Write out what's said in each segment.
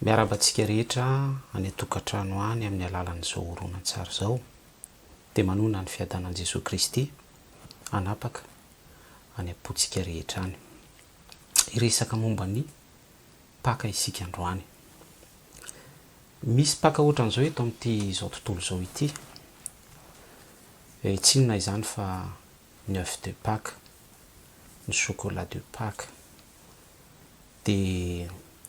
Miarahaba antsika rehetra any an-tokantrano any amin'ny alalan'izao horonantsary izao dia manoana ny fiadanan'i Jesoa Kristy hanapaka any am-pontsika rehetra any. Hiresaka momba ny Paka isika androany. Misy Paka ohatran'izao eto amin'ity izao tontolo izao ity. Tsy inona izany fa ny oeuf de Pâques, ny chocolat de Pâques. Dia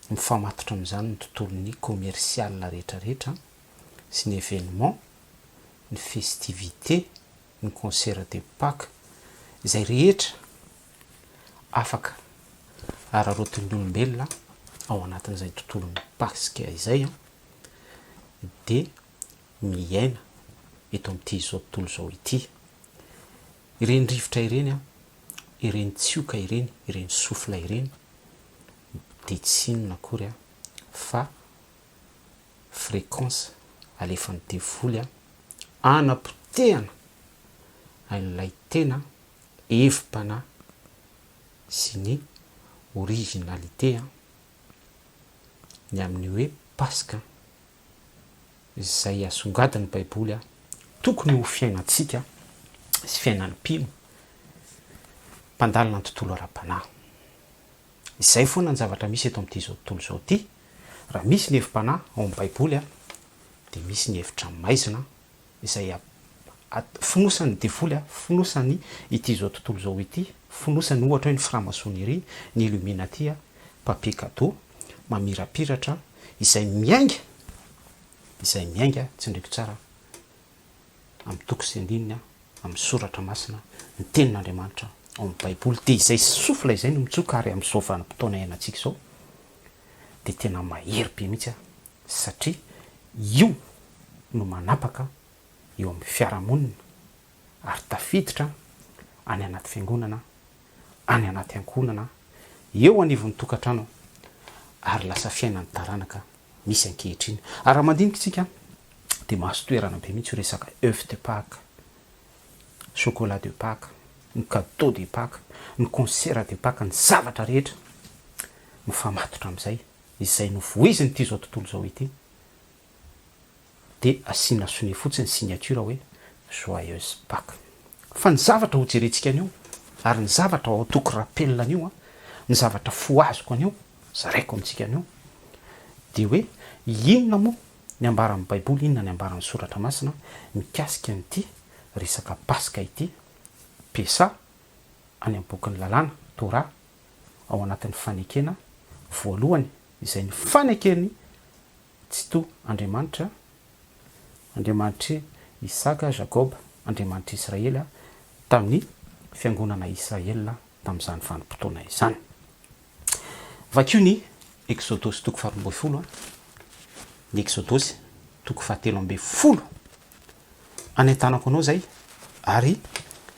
mifamatotra amin'izany ny tontolon'ny commercial rehetra rehetra sy ny événement, ny festivité, ny concert de Pâques, izay rehetra afaka araraotin'ny olombelona ao anatin'izay tontolon'ny Paska izay dia miaina eto amin'ity izao tontolo izao ity. Ireny rivotra ireny, ireny tsioka ireny, ireny souffle ireny dia tsy inona akory fa fréquence alefan'ny devoly hanapotehana an'ilay tena hevi-panahy sy ny originalité ny amin'ny hoe Paska izay asongadin'ny Baiboly tokony ho fiainantsika sy fiainan'ny mpino mpandalina ny tontolo ara-panahy. Izay foana ny zavatra misy eto amin'ity izao tontolo izao ity. Raha misy ny hevi-panahy ao amin'ny Baiboly dia misy ny hevitra maizina izay fonosan'ny devoly, fonosany ity izao tontolo izao ity, fonosany ohatra hoe ny franc-maçonnerie, ny illuminati, papier cadeau, mamirapiratra, izay miainga, izay miainga, tsindriko tsara, amin'ny toko sy andininy, amin'ny soratra masina, ny tenin'Andriamanitra ao amin'ny baiboly, dia izay souffle izay no mitsoka ary amin'izao vanim-potoana iainantsika izao dia tena mahery be mihitsy satria io no manapaka eo amin'ny fiarahamonina ary tafiditra any anaty fiangonana, any anaty ankohonana, eo anivon'ny tokantrano ary lasa fiainan'ny taranaka misy ankehitriny. Ary raha mandinika isika dia mahazo toerana be mihitsy io resaka oeuf de Pâques, chocolat de Pâques, ny cadeau de Pâques, ny concert de Pâques, ny zavatra rehetra mifamatotra amin'izay, izay novoizin'ity izao tontolo izao ity. dia asiana sonia fotsiny signature hoe joyeuse Pâques. Fa ny zavatra ho jerentsika anio ary ny zavatra ao toko rappel anio an, ny zavatra fohaziko anio, zaraiko amintsika anio dia hoe inona moa ny ambaran'ny baiboly, inona ny ambaran'ny soratra masina mikasika an'ity resaka paska ity, Pessah any amin'ny bokin'ny lalàna, Torah, ao anatin'ny fanekena voalohany izay nifaneken'ny Tsitoha Andriamanitra, Andriamanitr'i Isaka, Jakoba, Andriamanitr'i Israely, tamin'ny fiangonana Israel tamin'izany vanim-potoana izany. Vakio ny Eksodosy toko faharoa ambin'ny folo, ny Eksodosy toko fahatelo ambin'ny folo. Anentanako anao izay ary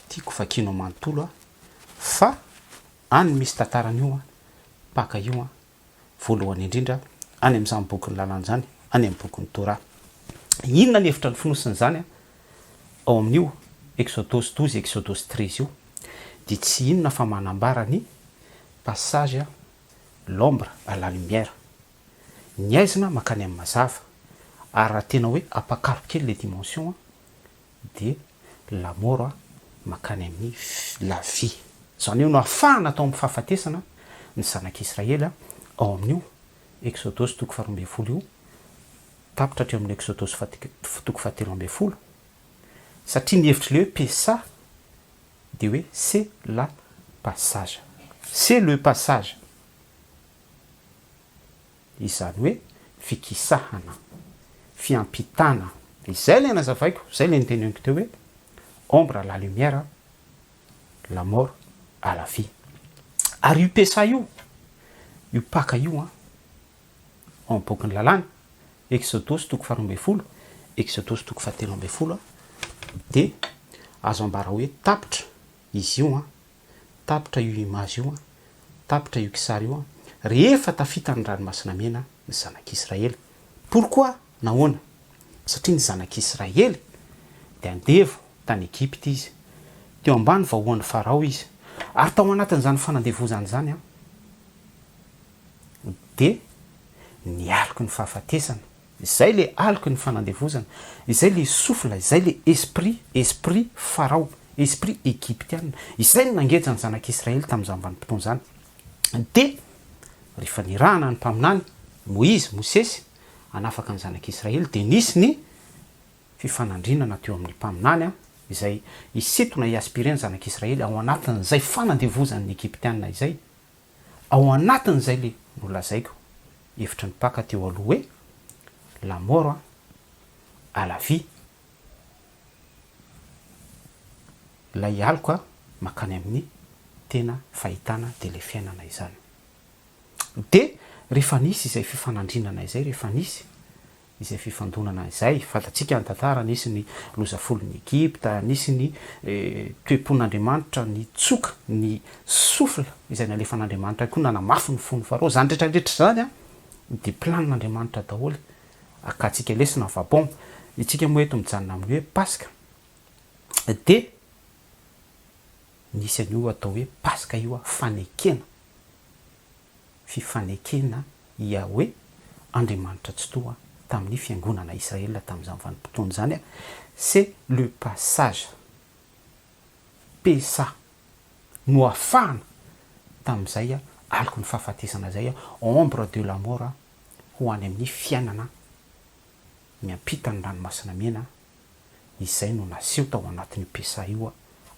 tiako vakianao manontolo fa any misy tantaran'io Paka io. voalohany indrindra any amin'izany bokin'ny lalàna izany, any amin'ny bokin'ny Torah. Inona ny hevitra nofonosin'izany ao amin'io Eksodosy 12, Eksodosy 13 io? Dia tsy inona fa manambara ny passage l'ombre à la lumière. Ny aizina mankany amin'ny mazava. Ary raha tena hoe ampakariko kely ilay dimension dia la mort mankany amin'ny la vie. Izany hoe nafahana tao amin'ny fahafatesana ny zanak'Israely ao amin'io Eksodosy toko faharoa ambin'ny folo io, tapitra hatreo amin'ny Eksodosy toko fahatelo ambin'ny folo, satria ny hevitr'ilay hoe Pesah dia hoe c'est la passage, c'est le passage. Izany hoe fikisahana, fiampitana. Izay ilay nazavaiko, izay ilay noteneniko teo hoe ombre à la lumière, la mort à la vie. Ary io Pesa io, io Paka io an, ao amin'ny bokin'ny lalàna, Eksodosy toko faharoa ambin'ny folo, Eksodosy toko fahatelo ambin'ny folo, dia azo ambara hoe tapitra izy io an, Tapitra io image io an, tapitra io kisary io an, rehefa tafita ny ranomasina mena ny zanak'Israely. Pourquoi? Nahoana? Satria ny zanak'Israely dia andevo tany Egypta izy, teo ambany vahoan'i Farao izy, ary tao anatin'izany fanandevozana izany an, dia. Ny aloky ny fahafatesana, izay le aloky ny fanandevozana, izay le souffle, izay le esprit, esprit farao, esprit egyptiana, izay no nangeja ny zanak'Israely tamin'izany vanim-potoana izany. Dia rehefa nirahana ny mpaminany, Moizy, Mosesy, hanafaka ny zanak'Israely, dia nisy ny fifanandrinana teo amin'ny mpaminany, izay hisintona, hi-aspirer ny zanak'Israely ao anatin'izay fanandevozan'ny Egyptiana izay. Ao anatin'izay le nolazaiko hevitry ny Paka teo aloha hoe la mort à la vie, ilay aloka mankany amin'ny tena fahitana dia ilay fiainana izany. Dia rehefa nisy izay fifanandrinana izay, rehefa nisy izay fifandonana izay, fantatsika ny tantara, nisy ny loza folon'i Egypta, nisy ny toe-pon'Andriamanitra nitsoka ny souffle izay nalefan'Andriamanitra koa nanamafy ny fon'i Farao, izany rehetra rehetra izany dia planin'Andriamanitra daholo, akantsika lesona fa bon, itsika moa eto mijanona amin'ny hoe Paska dia nisy an'io atao hoe Paska io fanekena, fifanekena Yahweh, Andriamanitra Tsitoha tamin'ny Fiangonana Israel tamin'izany vanim-potoana izany, c'est le passage, Pesah, noafahana tamin'izay aloky ny fahafatesana izay, ombre de la mort, ho any amin'ny fiainana miampita ny Ranomasina Mena, izay no naseho tao anatin'io Pesah io,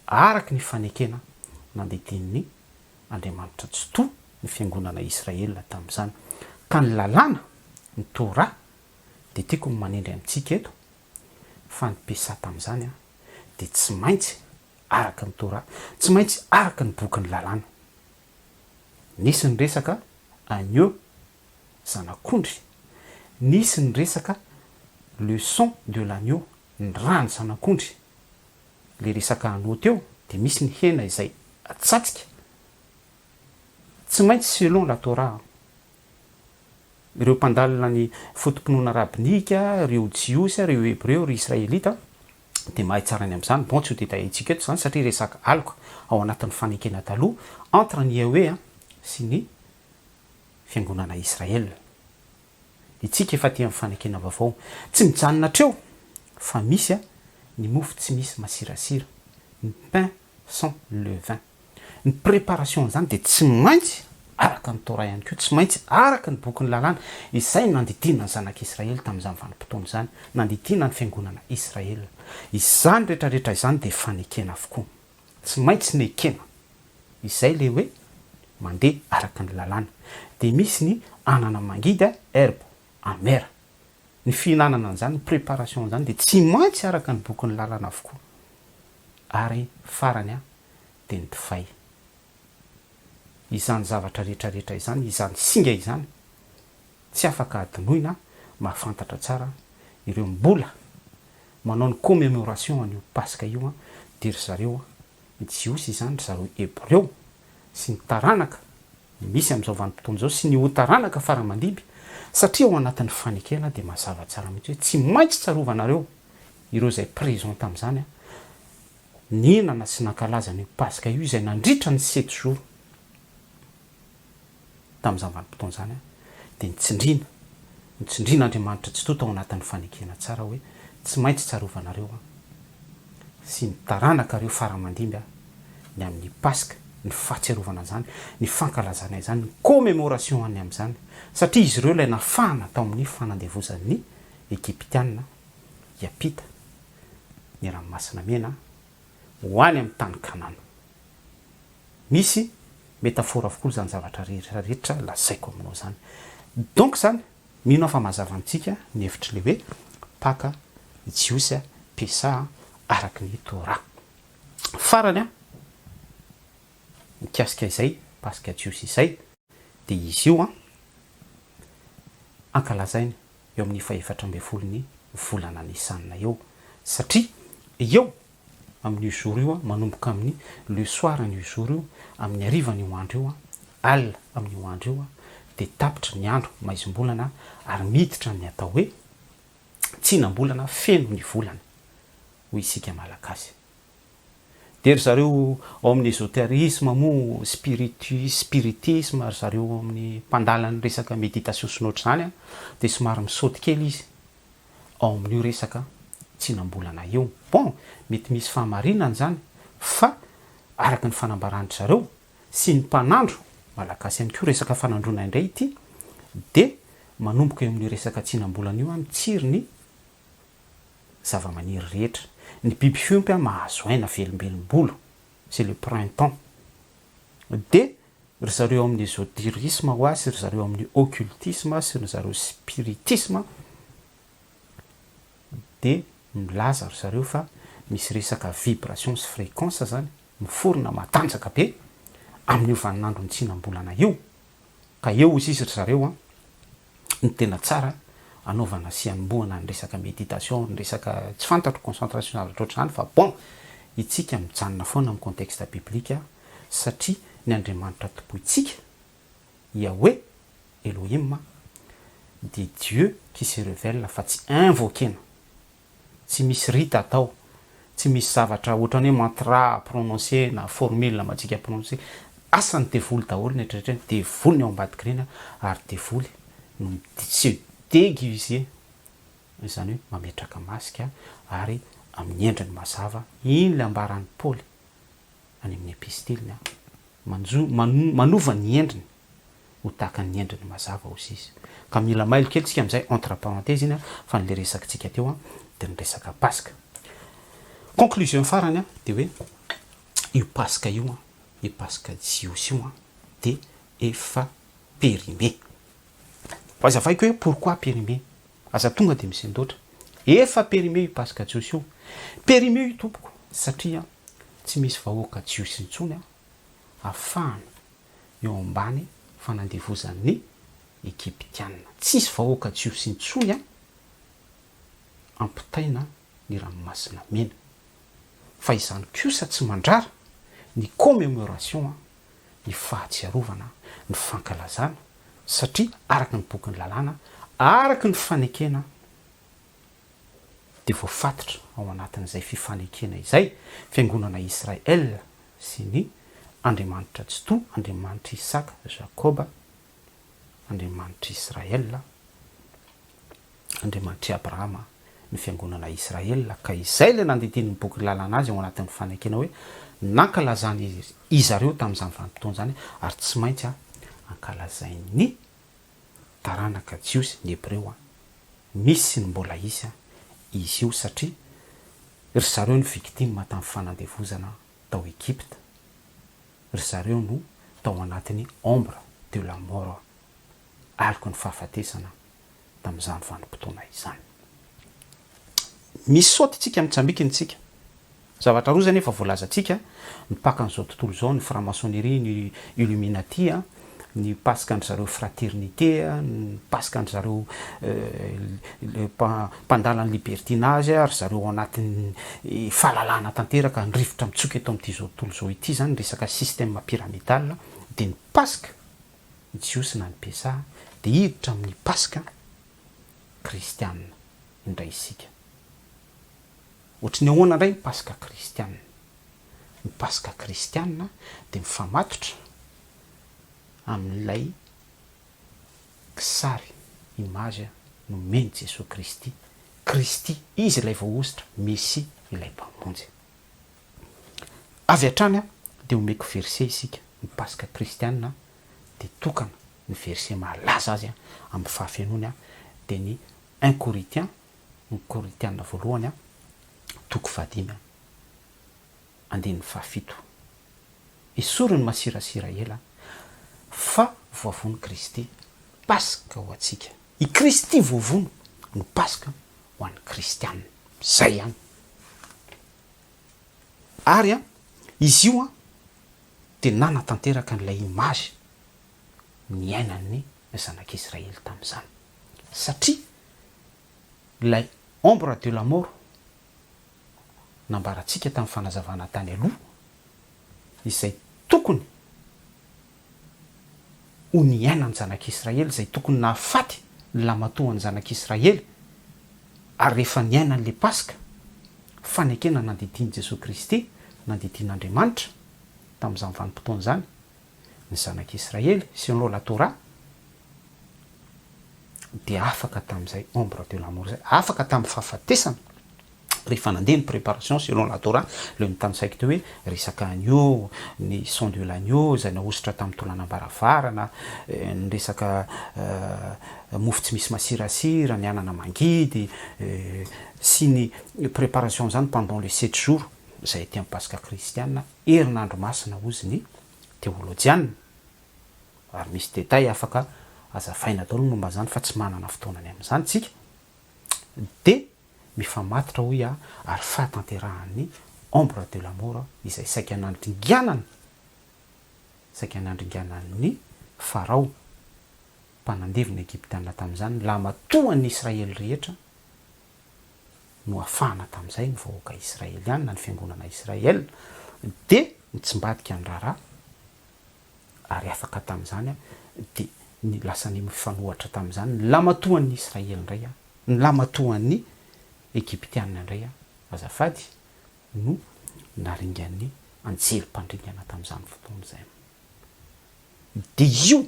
araka ny fanekena nandidian'ny Andriamanitra Tsitoha ny fiangonana Israel tamin'izany. Ka ny lalàna, ny Torah, dia tiako ny manindry amintsika eto fa ny Pesah tamin'izany dia tsy maintsy araka ny Torah, tsy maintsy araka ny bokin'ny lalàna. Nisy ny resaka agneau, zanak'ondry, nisy ny resaka le sang de l'agneau, ny ràn'ny zanak'ondry, le resaka anao teo de misy ny hena izay atsatsika tsy maintsy selon la Torah an! Ireo mpandalina ny foto-pinoana rabinika, ireo jiosy, ireo hebreo, ireo israelita dia mahay tsara ny amin'izany, bon tsy ho detailler-tsika eto izany satria resaka aloka ao anatin'ny fanekena taloha entre ny Yahweh sy ny fiangonana Israel. Itsika efa aty amin'ny fanekena vaovao. Tsy mijanona hatreo fa misy ny mofo tsy misy masirasira, ny pain sans levain. Ny préparation an'izany dia tsy maintsy araka ny Torah ihany koa, tsy maintsy araka ny bokin'ny lalàna izay nandidiana ny zanak'Israely tamin'izany vanim-potoana izany, nandidiana ny fiangonana Israel. Izany rehetrarehetra izany dia fanekena avokoa. Tsy maintsy nekena. Izay le hoe mandeha araka ny lalàna. Dia misy ny anana mangidy a, herbe amère. Ny fihinanana an'izany, ny préparation an'izany dia tsy maintsy araka ny bokin'ny lalana avokoa. Ary farany a, dia ny divay. Izany zavatra rehetra rehetra izany, izany singa izany, tsy afaka adinoina, mahafantatra tsara ireo mbola manao ny commémoration an'io Paska io an, dia ry zareo an, ny Jiosy izany, ry zareo Hebreo, sy ny taranaka misy amin'izao vanim-potoana izao, sy ny ho taranaka fara aman-dimby, satria ao anatin'ny fanekena dia mazava tsara mihitsy hoe tsy maintsy tsarovanareo ireo izay présent tamin'izany an, nihinana sy nankalaza an'io Paska io izay nandritra ny sept jours. Tamin'izany vanim-potoana izany dia nitsindriana, nitsindrian'Andriamanitra Tsitoha tao anatin'ny fanekena tsara hoe, Tsy maintsy tsarovanareo Aho sy ny taranakareo fara aman-dimby Aho ny amin'ny Paska, ny fahatsiarovana an'izany, ny fankalazana izany, ny commémoration ny amin'izany, satria izy ireo ilay nafahana tao amin'ny fanandevozan'ny Egyptiana hiampita ny Ranomasina Mena ho any amin'ny tany Kanana. Misy métaphore avokoa izany zavatra rehetra rehetra lazaiko aminao izany. Donc izany, mino aho fa mazava amintsika ny hevitr'ilay hoe Paka Jiosy Pesah araka ny Torah. Farany an, mikasika izay Paska Jiosy izay, dia izy io an, ankalazaina eo amin'ny fahefatra ambin'ny folon'ny volana Nisana eo, satria eo amin'io jour io manomboka amin'ny le soir an'io jour io, amin'ny harivan'io andro io, alina amin'io andro io dia tapitra ny andro maizim-bolana ary miditra ny atao hoe tsinam-bolana feno ny volana hoy isika Malagasy. Dia ry zareo ao amin'ny esoterisme moa, spiritu, spiritisme, ry zareo ao amin'ny mpandala ny resaka méditation sy ny ohatr'izany an, dia somary misaoty kely izy ao amin'io resaka tsinam-bolana io. Bon, mety misy fahamarinany izany fa araka ny fanambaran-dry zareo sy ny mpanandro malagasy ihany koa, resaka fanandroana indray ity, dia manomboka eo amin'io resaka tsinam-bolana io an, mitsiry ny zavamaniry rehetra. Ny biby fiompy mahazo aina velombelom-bolo, c'est le printemps. Dia ry zareo amin'ny esoterisme hoa sy ry zareo amin'ny occultisme sy ry zareo spiritisme dia milaza ry zareo fa misy resaka vibration sy fréquence zany miforona matanjaka be amin'io vaninandron'ny tsinam-bolana io. Ka eo hozy izy ry zareo an, no tena tsara anaovana sy hanombohana ny resaka méditation, ny resaka tsy fantatro concentration zavatra ohatr'izany fa bon itsika mijanona foana amin'ny contexte biblique satria ny Andriamanitra tompointsika, Yahweh, Elohim, dia Dieu qui se revèle fa tsy invoquer-na. Tsy misy rite atao, tsy misy zavatra ohatran'ny hoe mantra prononcer na formule majika prononcer. Asan'ny devoly daholo ny rehetra rehetra, devoly ny ao ambadik'ireny ary devoly no mi-se deguiser, izany hoe mametraka masque ary amin'ny endriny mazava, iny ilay ambaran'i Paoly any amin'ny epistiliny, manjo, manova ny endriny ho tahaka ny endriny mazava hozy izy. Ka mila mailo kely tsika amin'izay, entre parenthèse iny fa ny le resakitsika teo an, dia ny resaka Paska. Conclusion farany an, dia hoe io Paska io an, io Paska jiosy io an, dia efa périmé. Ho azavaiko hoe pourquoi périmé. Aza tonga dia misendoatra. Efa périmé io Paska jiosy io. Périmé io tompoko, satria tsy misy vahoaka jiosy intsony an, afahana eo ambany fanandevozan'ny Egyptiana. Tsisy vahoaka jiosy intsony ampitaina ny ranomasina mena. Fa izany kosa tsy mandrara ny commemoration, ny fahatsiarovana, ny fankalazana, satria araka ny bokin'ny lalàna, araka ny fanekena dia voafatotra ao anatin'izay fifanekena izay, Fiangonana Israel sy ny Andriamanitra Tsitoha, Andriamanitr'i Isaka, Jakoba, Andriamanitr'i Israel, Andriamanitr'i Abrahama, ny Fiangonana Israel, ka izay ilay nandidian'ny Bokin'ny Lalàna azy ao anatin'ny fanekena hoe nankalazany izareo tamin'izany vanim-potoana izany ary tsy maintsy ankalazain'ny taranaka Jiosy, ny Hebreo, misy sy ny mbola hisy izy io satria ry zareo no victime tamin'ny fanandevozana tao Egypte, ry zareo no tao anatin'ny ombre de la mort, aloky ny fahafatesana tamin'izany vanim-potoana izany. Misaoty tsika mitsambikina tsika. Zavatra roa zany efa voalazantsika, ny pakan'izao tontolo izao, ny franc-maçonnerie, ny illuminati, ny paska-ndry zareo fraternité, ny paska-ndry zareo mpandala ny libertinage, ry zareo ao anatin'ny fahalalahana tanteraka, ny rivotra mitsoka eto amin'ity izao tontolo izao ity zany, resaka système pyramidal, dia ny paska jiosy na ny Pesah, dia hiditra amin'ny paska kristiana indray isika. Ohatry ny ahoana indray ny Paska kristiana? Ny Paska kristiana dia mifamatotra amin'ilay kisary, image, nomen'i Jesoa Kristy. Kristy, Izy ilay voahosotra, Mesia, ilay Mpamonjy. Avy hatrany dia omeko verset isika, ny Paska kristiana dia tokana, ny verset mahalaza azy amin'ny fahafenoany dia ny un Corinthiens Ny Korintiana voalohany toko fahadimy andininy fahafito. Esory ny masirasira ela fa voavono Kristy, Paska ho antsika. I Kristy voavono no Paska ho an'ny Kristiana. Zay ihany. Ary izy io dia nanatanteraka an'ilay image niainan'ny zanak'Israely tamin'izany. Satria ilay ombre de la mort nambarantsika tamin'ny fanazavana tany aloha, izay tokony ho niainan'ny zanak'Israely, izay tokony nahafaty ny lamatoan'ny zanak'Israely, ary rehefa niaina an'ilay Paska, fanekena nandidian'i Jesoa Kristy, nandidian'Andriamanitra tamin'izany vanim-potoana izany ny zanak'Israely, selon la Torah, dia afaka tamin'izay ombre de la mort izay, afaka tamin'ny fahafatesana, rehefa nandeha ny préparation selon la Torah, ilay notanisaiko teo hoe resaka agneau, ny sang de l'agneau izay nahosotra tamin'ny tolanam-baravarana, ny resaka mofo tsy misy masirasira, ny anana mangidy, sy ny préparation izany pendant les sept jours, izay aty amin'ny Paska kristiana, herinandro masina hozy ny teolojiana. Ary misy détail afaka azavaina daholo ny momba an'izany fa tsy manana fotoana ny amin'izany tsika. Dia mifamatotra hoy aho ary fahatanterahan'ny ombre de la mort izay saika nandringanana saika nandringanan'ny Farao mpanandevo ny Egyptiana tamin'izany ny lahimatoan'ny Israely rehetra no afahana tamin'izay ny vahoaka Israeliana ny fiangonana Israel dia nitsimbadika ny raharaha ary afaka tamin'izany dia ny lasa ny mifanohatra tamin'izany ny lamatoan'ny Israely indray ny lamatoan'ny Egyptiana indray azafady no naringan'ny anjely mpandringana tamin'izany fotoana izay. Dia io,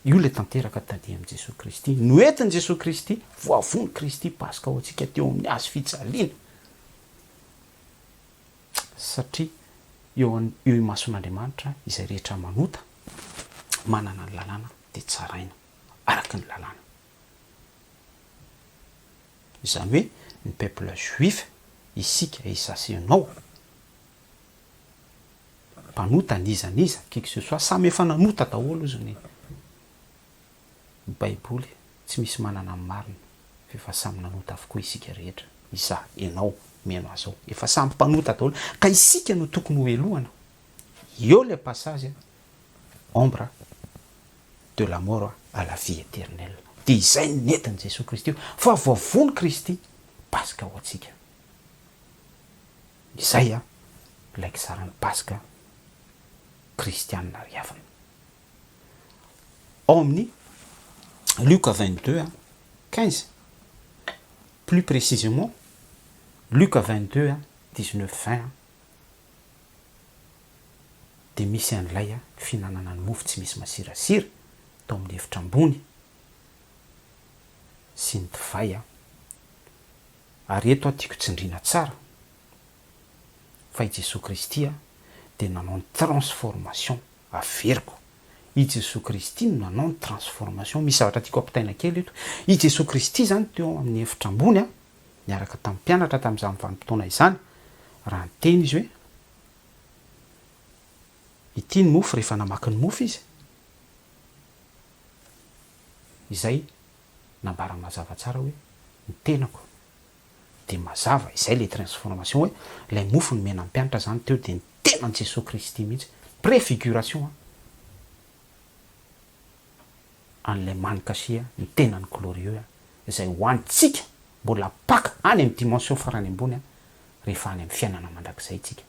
io ilay tanteraka taty amin'i Jesoa Kristy, noentin'i Jesoa Kristy, voavono Kristy Paska ho antsika teo amin'ny hazo fijaliana. Satria eo eo imason'Andriamanitra izay rehetra manota, manana ny lalàna dia tsaraina araka ny lalàna. Izany hoe ny peuple juif, isika, izaho sy ianao, mpanota n'iza n'iza, qui que ce soit, samy efa nanota daholo ozy ny baiboly, tsy misy manana ny marina fa efa samy nanota avokoa isika rehetra, izaho, ianao, mihaino azy ao, efa samy mpanota daholo, ka isika no tokony ho helohana, eo ilay passage ombre de la mort à la vie éternelle, dia izay no nentin'i Jesoa Kristy fa voavono Kristy Paska ho antsika. Izay an, ilay kisaran'ny Paska kristianina ry havana. Ao amin'ny Lioka 22 15, plus précisément Lioka 22 19 20 dia misy an'ilay fihinanana ny mofo tsy misy masirasira tao amin'ny efitra ambony sy ny divay. Ary eto aho tiako tsindriana tsara fa i Jesoa Kristy dia nanao ny transformation, averiko, i Jesoa Kristy no nanao ny transformation, misy zavatra tiako ampitaina kely eto, i Jesoa Kristy izany teo amin'ny efitra ambony niaraka tamin'ny mpianatra tamin'izany vanim-potoana izany, raha niteny izy hoe, ity ny mofo, rehefa namaky ny mofo izy, izay nambarany mazava tsara hoe ny tenako dia mazava, izay ilay transformation hoe ilay mofo nomena ny mpianatra izany teo dia ny tenan'i Jesoa Kristy mihitsy, préfiguration an'ilay manne cachée, ny tenany glorieux izay ho antsika mbola Paka any amin'ny dimension farany ambony rehefa any amin'ny fiainana mandrakizay tsika,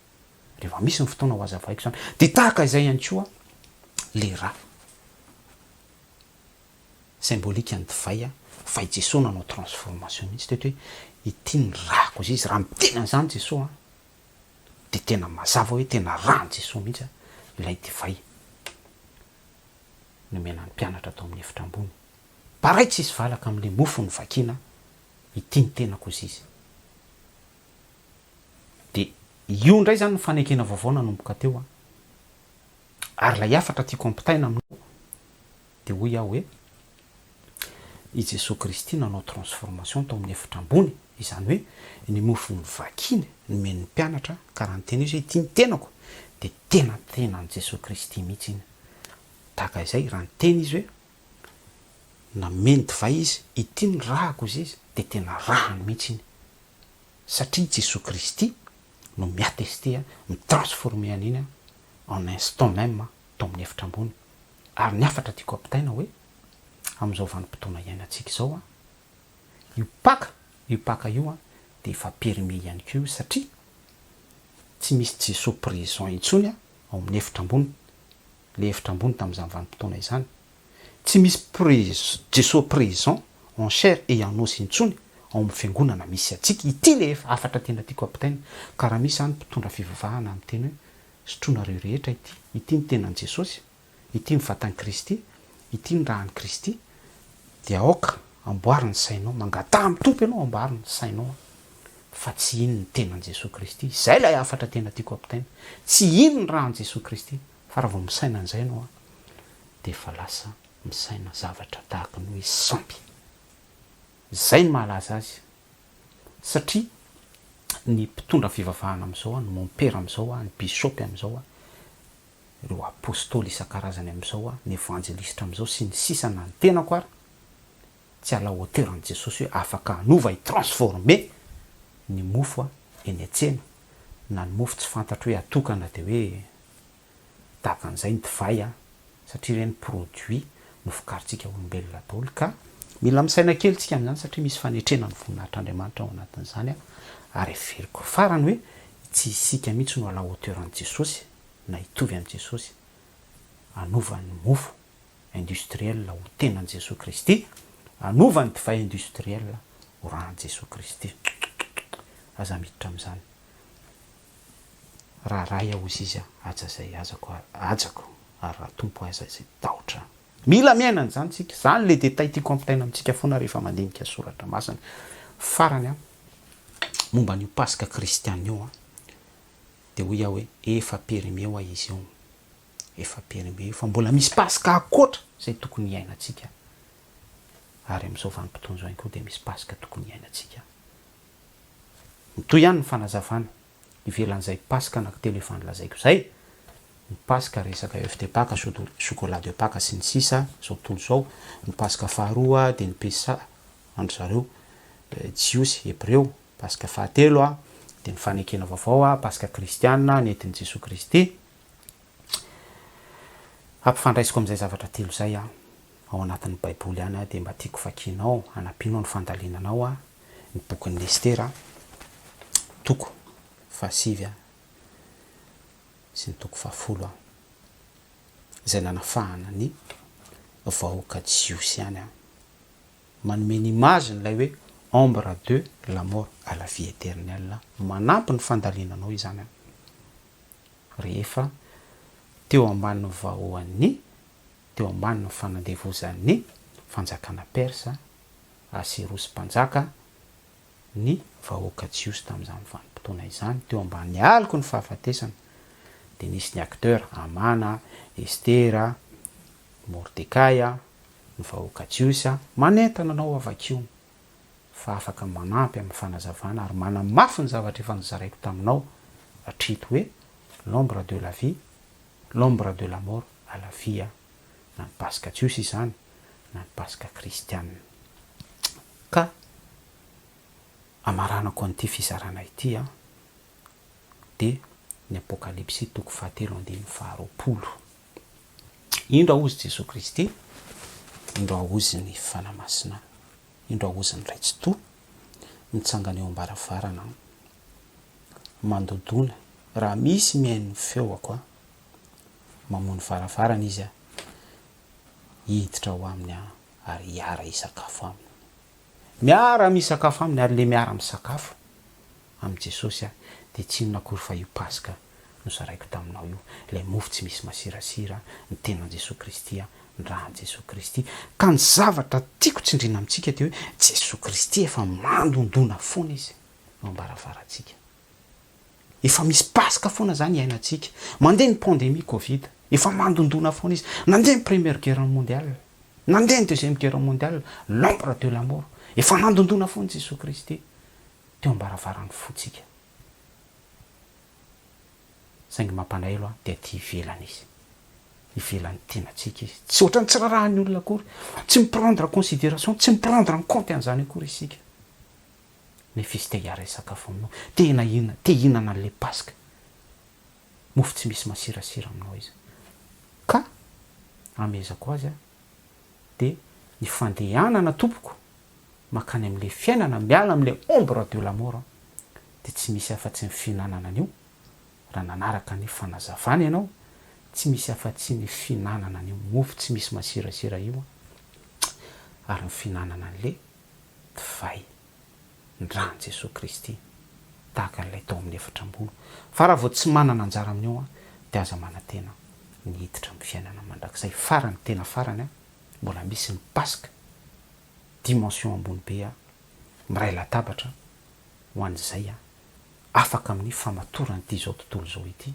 rehefa misy ny fotoana ho hazavaiko izany, dia tahaka izay ihany koa le ra. Symbolique ny divay a, fa i Jesoa nanao transformation mihitsy teto hoe ity ny rako izy izy, raha miteny an'izany Jesoa a, dia tena mazava hoe tena ràn'i Jesoa mihitsy ilay divay nomena ny mpianatra tao amin'ny efitra ambony. Pareil tsisy valaka amin'ilay mofo novakiana, ity ny tenako izy izy. Dia io indray izany ny fanekena vaovao nanomboka teo a. Ary ilay hafatra tiako ampitaina aminao dia hoy aho hoe, i Jesoa Kristy nanao transformation tao amin'ny efitra ambony, izany hoe ny mofo novakiany nomeny ny mpianatra, ka raha niteny izy hoe ity ny tenako dia tena tenan'i Jesoa Kristy mihitsy iny. Tahaka izay, raha niteny izy hoe nameno divay izy, ity ny rako izy izy, dia tena rany mihitsy iny. Satria i Jesoa Kristy no mi-attester, mi-transformer an'iny en instant même tao amin'ny efitra ambony. Ary ny hafatra tiako ampitaina hoe, amin'izao vanim-potoana iainantsika izao, io Paka, io Paka io dia efa périmé ihany koa io satria tsy misy Jesoa présent intsony ao amin'ny efitra ambony, ilay efitra ambony tamin'izany vanim-potoana izany. Tsy misy Jesoa présent en chair et en os intsony. Ao amin'ny fiangonana misy antsika. Ity ilay hafatra tena tiako hampitaina. Ka raha misy izany mpitondra fivavahana miteny hoe, sotroinareo rehetra ity, ity ny tenan'i Jesosy, ity ny vatan'i Kristy, ity ny ràn'i Kristy, dia aoka amboary ny sainao, mangataha amin'ny Tompo ianao amboary ny sainao fa tsy iny ny tenan'i Jesoa Kristy. Izay ilay hafatra tena tiako hampitaina. Tsy iny ny ràn'i Jesoa Kristy, fa raha vao misaina an'izay ianao dia efa lasa misaina zavatra tahaka ny hoe sampy. Izay no mahalaza azy. Satria ny mpitondra fivavahana amin'izao, ny mompera amin'izao, ny bishop amin'izao, ireo apostoly isan-karazany amin'izao, ny evanjelistra amin'izao sy ny sisa na ny tenako ary, tsy à la hauteur an'i Jesosy hoe afaka hanova, hi-transformer ny mofo eny an-tsena na ny mofo tsy fantatro hoe atokana dia hoe tahaka an'izay ny divay satria ireny produit novokarintsika olombelona daholo ka mila misaina kely tsika amin'izany satria misy fanetrena ny voninahitr'Andriamanitra ao anatin'izany ary heveriko farany hoe tsy isika mihitsy no à la hauteur an'i Jesosy na hitovy amin'i Jesosy hanova ny mofo industriel ho tenan'i Jesoa Kristy, hanova ny divay industriel ho ràn'i Jesoa Kristy. Aza miditra amin'izany. Raha Ray aho hozy izy aja izay azako hajako ary raha Tompo aza izay tahotra. Mila miaina an'izany tsika. Izany le détail tiako ampitaina amintsika foana rehefa mandinika soratra masina. Farany an, momba an'io Paska kristiana io an, dia hoy aho hoe efa périmé hoa izy io. Efa périmé io fa mbola misy Paska ankoatra izay tokony hiainantsika. Ary amin'izao vanim-potoana izao ihany koa dia misy Paska tokony hiainantsika. Mitohy ihany ny fanazavana. Ivelan'izay Paska anankitelo efa nolazaiko izay, ny Paska resaka oeuf de Pâques, chocolat de Pâques sy ny sisa, izao tontolo izao, ny Paska faharoa dia ny Pessah an-dry zareo Jiosy, Hebreo, Paska fahatelo dia ny fanekena vaovao, Paska kristiana nentin'i Jesoa Kristy. Ampifandraisiko amin'izay zavatra telo izay aho, ao anatin'ny Baiboly ihany dia mba tiako vakianao, hanampianao ny fandalinanao ny bokin'i Estera, toko fahasivy sy ny toko fahafolo, izay nanafahana ny vahoaka jiosy ihany. Manome ny image-n'ilay hoe ombre de la mort à la vie éternelle, manampy ny fandalinanao izany rehefa teo ambanin'ny vahoan'ny, teo ambanin'ny fanandevozan'ny fanjakana Persa, Aserosy mpanjaka, ny vahoaka jiosy tamin'izany vanim-potoana izany, teo ambany aloky ny fahafatesana, dia nisy ny acteurs, Hamana, Estera, Mordekaia, ny vahoaka jiosy, manentana anao havakio fa afaka manampy amin'ny fanazavana ary manamafy ny zavatra efa nozaraiko taminao hatreto hoe l'ombre de la vie, l'ombre de la mort à la vie, na ny Paska jiosy izany na ny Paska kristiana. Ka amaranako an'ity fizarana ity an, dia ny Apokalypsy toko fahatelo andininy faharoapolo. Indro ahozy Jesoa Kristy, indro ahozy ny Fanahy Masina, indro ahozy ny Ray Tsitoha, mitsangana eo am-baravarana an, mandodona, raha misy mihaino ny feoko an, mamoha ny varavarana izy an, hiditra ao aminy aho ary hiara hisakafo aminy. Miara misakafo aminy ary le miara misakafo amin'i Jesosy aho dia tsy inona akory fa io Paska nozaraiko taminao io, ilay mofo tsy misy masirasira, ny tenan'i Jesoa Kristy, ny ràn'i Jesoa Kristy. Ka ny zavatra tiako tsindriana amintsika dia hoe Jesoa Kristy efa mandondona foana Izy eo am-baravarantsika. Efa misy Paska foana zany iainantsika. Mandeha ny pandemie covid, efa mandondona foana izy. Nandeha ny première guerre mondiale, nandeha ny deuxième guerre mondiale, l'ombre de la mort. Efa nandondona foana Jesoa Kristy teo am-baravaran'ny fontsika. Saingy mampalahelo an, dia aty ivelany izy. Ivelan'ny tenantsika izy. Tsy ohatran'ny tsy rarahan'ny olona akory. Tsy mi-prendre en considération, tsy mi-prendre en compte an'izany akory isika. Nefa izy te hiara-hisakafo aminao. Te hina, te hihinana an'ilay Paska. Mofo tsy misy masirasira aminao izy. Ka amehezako azy dia ny fandehanana tompoko mankany amin'ilay fiainana, miala amin'ilay ombre de la mort dia tsy misy afa-tsy ny fihinanana an'io, raha nanaraka ny fanazavana ianao, tsy misy afa-tsy ny fihinanana an'io mofo tsy misy masirasira io ary ny fihinanana an'ilay divay. Ny ran'i Jesoa Kristy, tahaka an'ilay tao amin'ny efatra ambony. Fa raha vao tsy manana anjara amin'io an, dia aza manantena ny hiditra amin'ny fiainana mandrakizay. Farany, tena farany an, mbola misy ny Paska, dimension ambony be an, miray latabatra ho an'izay an, afaka amin'ny famatoran'ity izao tontolo izao ity,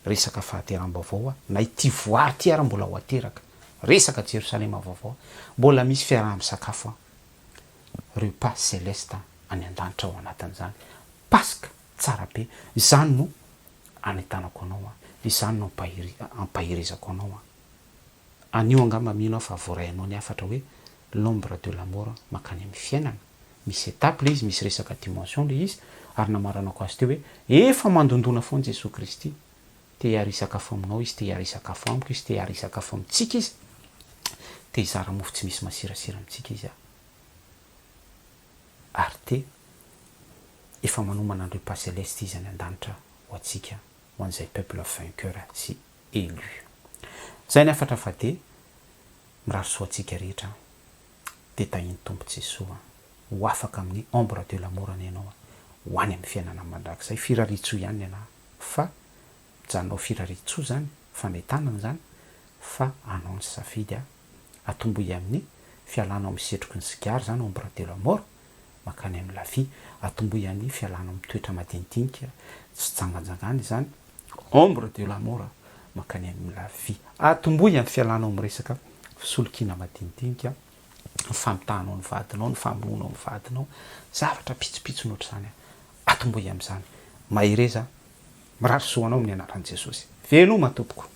resaka fahateram-baovao an, na ity voary ity ary mbola ho ateraka, resaka Jerosalema vaovao an, mbola misy fiaraha-misakafo an, repas celeste any an-danitra ao anatin'izany. Paska tsara be. Izany no anentanako anao an. Izany no ampaherezako anao an. Anio angamba mino aho fa voaray anao ny hafatra hoe l'ombre de la mort mankany amin'ny fiainana. Misy étape ilay izy, misy resaka dimension ilay izy, ary namaranako azy teo hoe efa mandondona foana Jesoa Kristy. Te hiara-hisakafo aminao Izy, te hiara-hisakafo amiko Izy, te hiara-hisakafo amintsika Izy, te hizara mofo tsy misy masirasira amintsika Izy ary te efa manomana ny repas celeste Izy any an-danitra ho antsika, ho an'izay peuple vainqueur sy élu. Izay ny hafatra fa dia mirary soa antsika rehetra dia tahin'ny Tompo Jesoa ho afaka amin'ny ombre de la mort anie ianao ho any amin'ny fiainana mandrakizay, firariantsoa ihany ny anah. Fa mijanona ho firariantsoa izany, fanentanana izany, fa anao ny safidy a. Atombohy amin'ny fialana ao amin'ny setroky ny sigara izany, ombre de la mort, mankany amin'ny la vie. Atombohy amin'ny fialana amin'ny toetra madinidinika, tsy janganjangana izany, ombre de la mort, mankany amin'ny la vie. Atombohy amin'ny fialana ao amin'ny resaka fisolokiana madinidinika, ny famitahanao ny vadinao, ny famonoanao ny vadinao, zavatra pitsopitsony ohatr'izany. Atombohy amin'izany. Mahereza, mirary soa anao amin'ny anaran'i Jesosy. Veloma tompoko.